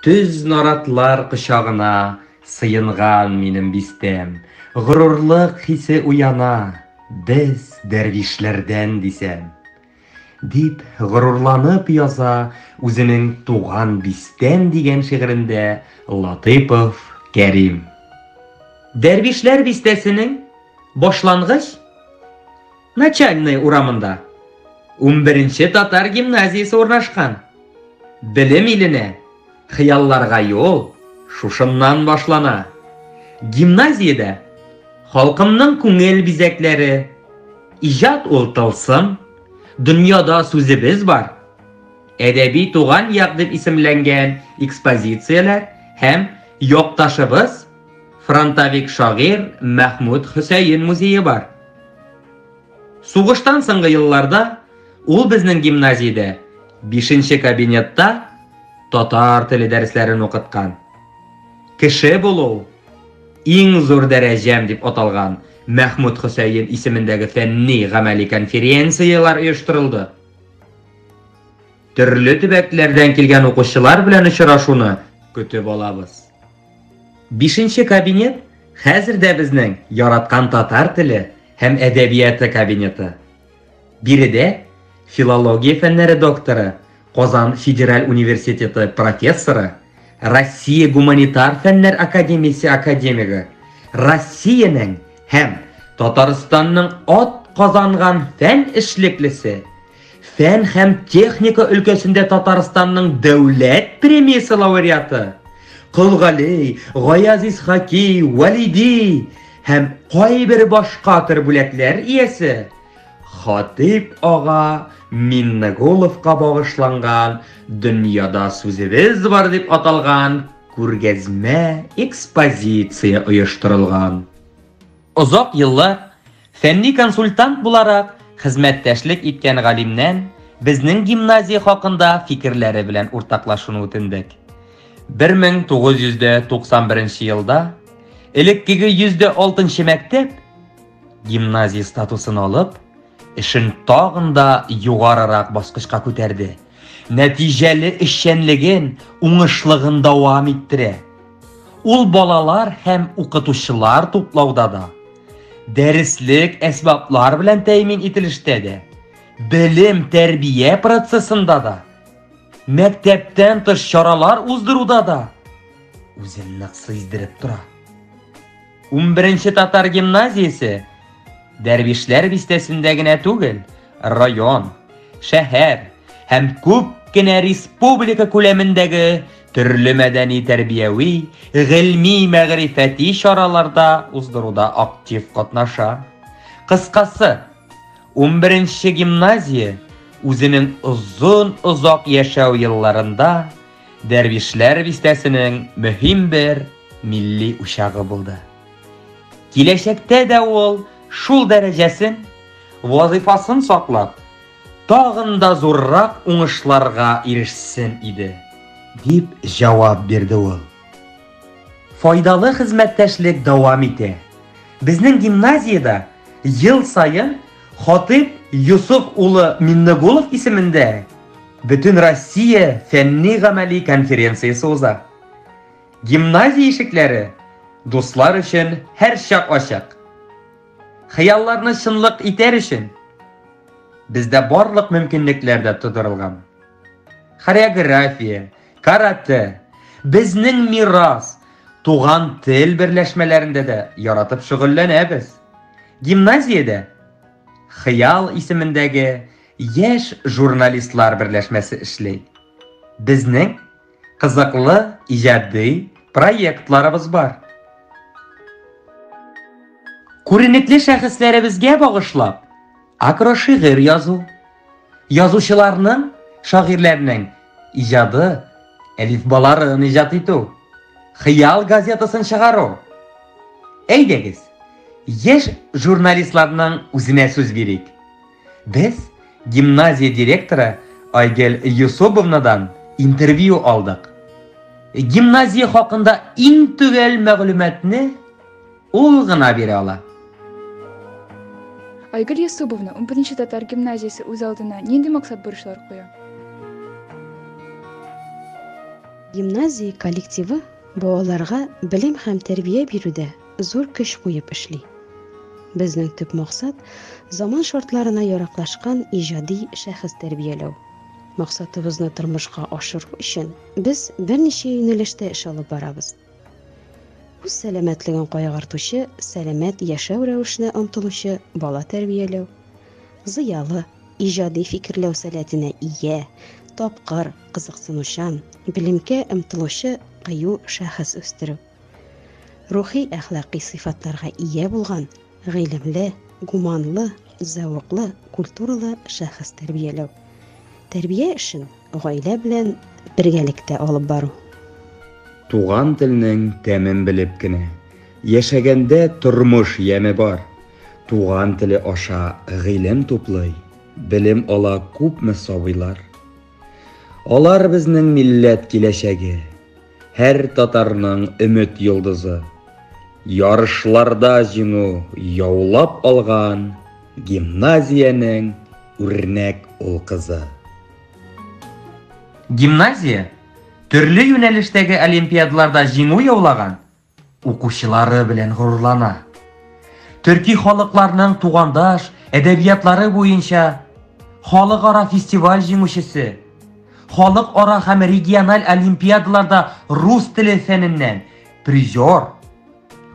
Төз наратлар кочагына Сыенган минем бистәм. Горурлык хисе уяна, Без дәрвишләрдән дисәм. Дип горурланып яза үзенең Туган бистәм дигән шигырендә Латыйпов Кәрим. Дәрвишләр бистәсенең башлангыч Начальная урамында унберенче татар гимназиясе урнашкан. Белем иленә, хыялларга юл шушыннан башлана. Гимназиядә халкымның күңел бизәкләре, иҗат ул тылсым, дөньяда сүзебез бар, әдәби туган як дип исемләнгән экспозицияләр һәм якташыбыз, фронтовик шагыйрь Мәхмүт Хөсәен музее бар. Сугыштан соңгы елларда ул безнең гимназиядә бишенче кабинетта татар теле дәресләрен укыткан. Кеше булу, иң зур дәрәҗәм дип аталган Мәхмүт Хөсәен исемендәге фәнни-гамәли конференцияләр оештырылды. Төрле төбәкләрдән килгән укучылар белән очрашуны көтеп алабыз. Бишенче кабинет хәзер дә безнең яраткан татар теле һәм әдәбияты кабинеты. Биредә филология фәннәре докторы, Казан федераль университеты профессоры, Россия гуманитар фәннәр академиясе академигы, Россиянең һәм Татарстанның ат казанган фән эшлеклесе, Фән һәм техника өлкәсендә Татарстанның дәүләт премиясе лауреаты, Кол Гали, Гаяз Исхаки, Вәлиди һәм кайбер башка төр бүләкләр иясе Хатип ага Миннегуловка багышланган Дөньяда сүзебез бар дип аталган күргәзмә экспозиция оештырылган. Озак еллар фәнни консультант буларак хезмәттәшлек иткән галимнән безнең гимназия хакында фикерләре белән уртаклашуны үтендек. 1991 елда элеккеге 106 нчы мәктәп гимназия статусын алып, эшен тагын да югарырак баскычка күтәрде. Нәтиҗәле эшчәнлеген, уңышлыгын дәвам иттерә. Ул балалар һәм укытучылар туплауда да, дәреслек әсбаплар белән тәэмин ителештә дә, белем-тәрбия процессында да, мәктәптән тыш чаралар уздыруда да үзен нык сиздереп тора. Унберенче татар гимназиясе Дәрвишләр бистәсендә генә түгел, район, шәһәр һәм күп кенә республика күләмендәге төрле мәдәни-тәрбияви, гыйльми-мәгърифәти чараларда уздыруда актив катнаша. Кыскасы, унберенче гимназия үзенең озын-озак яшәү елларында Дәрвишләр бистәсенең мөһим бер милли учагы булды. Киләчәктә дә ул шул дәрәҗәсен, вазыйфасын саклап, тагын да зуррак уңышларга ирешсен иде, дип җавап бирде ул. Файдалы хезмәттәшлек дәвам итә. Безнең гимназиядә ел саен Хатыйп Йосыф улы Миннегулов исемендә Бөтенроссия фәнни-гамәли конференциясе уза. Гимназия ишекләре дуслар өчен һәрчак ачык. Хыялларны чынлык итәр өчен бездә барлык мөмкинлекләр дә тудырылган. Хореография, каратэ, безнең мирас, туган тел берләшмәләрендә дә яратып шөгыльләнәбез. Гимназиядә Хыял исемендәге яшь журналистлар берләшмәсе эшли. Безнең кызыклы иҗади проектларыбыз бар. Күренекле шәхесләребезгә багышлап акрошигырь язу, язучыларның, шагыйрьләрнең иҗады, әлифбаларын иҗат итү, Хыял газетасын чыгару. Әйдәгез, яшь журналистларның үзенә сүз бирик. Без гимназия директоры Айгөл Юсубовнадан интервью алдык. Гимназия хакында иң төгәл мәгълүматны ул гына бирә ала. Айгөл Юсубовна, унберенче татар гимназиясе үз алдына нинди максат-бурычлар куя? Гимназия коллективы балаларга белем һәм тәрбия бирүдә зур көч куеп эшли. Безнең төп максат, заман шартларына яраклашкан иҗади шәхес тәрбияләү. Максатыбызны тормышка ашыру өчен без берничә юнәлештә эш алып барабыз. Үз сәламәтлеген кайгыртучы, сәламәт яшәү рәвешенә омтылучы бала тәрбияләү, зыялы, иҗади фикерләү сәләтенә ия, тапкыр, кызыксынучан, белемгә омтылучы кыю шәхес үстерү. Рухи-әхлакый сыйфатларга ия булган, гыйлемле, гуманлы, зәвыклы, культуралы шәхес тәрбияләү. Тәрбия эшен гаилә белән бергәлектә алып бару. Туган телнең тәмен белеп кенә яшәгәндә тормыш яме бар. Туган теле аша гыйлем туплый, белем ала күпме сабыйлар. Алар безнең милләт киләчәге, һәр татарның өмет йолдызы. Ярышларда җиңү яулап алган гимназиянең үрнәк ул-кызы. Гимназия төрле юнәлештәге олимпиадаларда җиңү яулаган укучылары белән горурлана. Төрки халыкларның тугандаш әдәбиятлары буенча халыкара фестиваль җиңүчесе, халыкара һәм региональ олимпиадаларда рус теле фәненнән призер,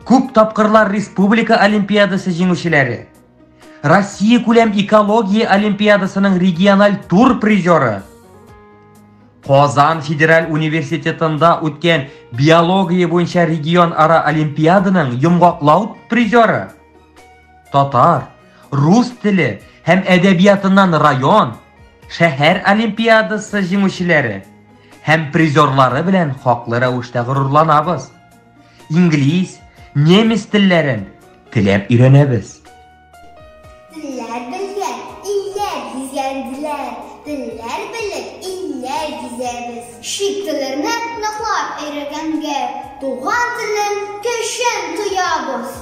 күп тапкырлар республика олимпиадасы җиңүчеләре, Россия күләм экология олимпиадасының региональ тур призеры, Казан федераль университетында үткән биология буенча регионара олимпиаданың йомгаклау призеры, татар, рус теле һәм әдәбиятыннан район, шәһәр олимпиадасы җиңүчеләре һәм призерлары белән хаклы рәвештә горурланабыз. Инглиз, немец телләрен теләп өйрәнәбез. Телләр белгән, илләр гизгәнделәр, Телләр белеп, илләр гизәбез. Чит телләрне ныклап өйрәнгәнгә, Туган телнең көчен тоябыз.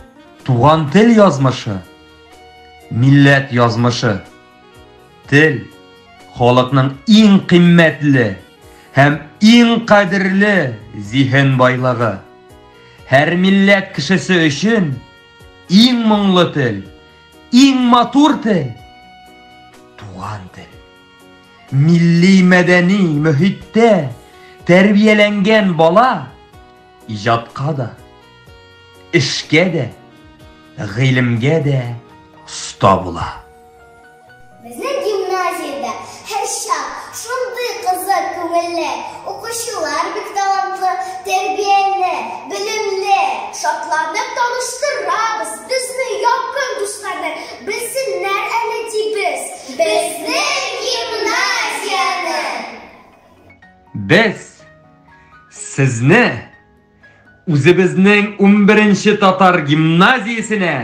Туган тел язмышы, милләт язмышы. Тел, халыкның иң кыйммәтле һәм иң кадерле зиһен байлыгы. Һәр милләт кешесе өчен иң моңлы тел, иң матур тел, туган тел. Милли мәдәни мөхиттә тәрбияләнгән бала иҗатка да, эшкә дә, гыйлемгә дә оста була. Безнең гимназиядә һәрчак шундый кызык, күңелле, укучылар бик талантлы, тәрбияле, белемле. Шатланып таныштырабыз безне якын дусларны, белсеннәр әле дибез. Безнең гимназияне! Без сезне үзебезнең 11нче татар гимназиясенә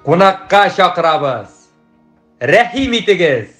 кунакка чакырабыз. Рәхим итегез!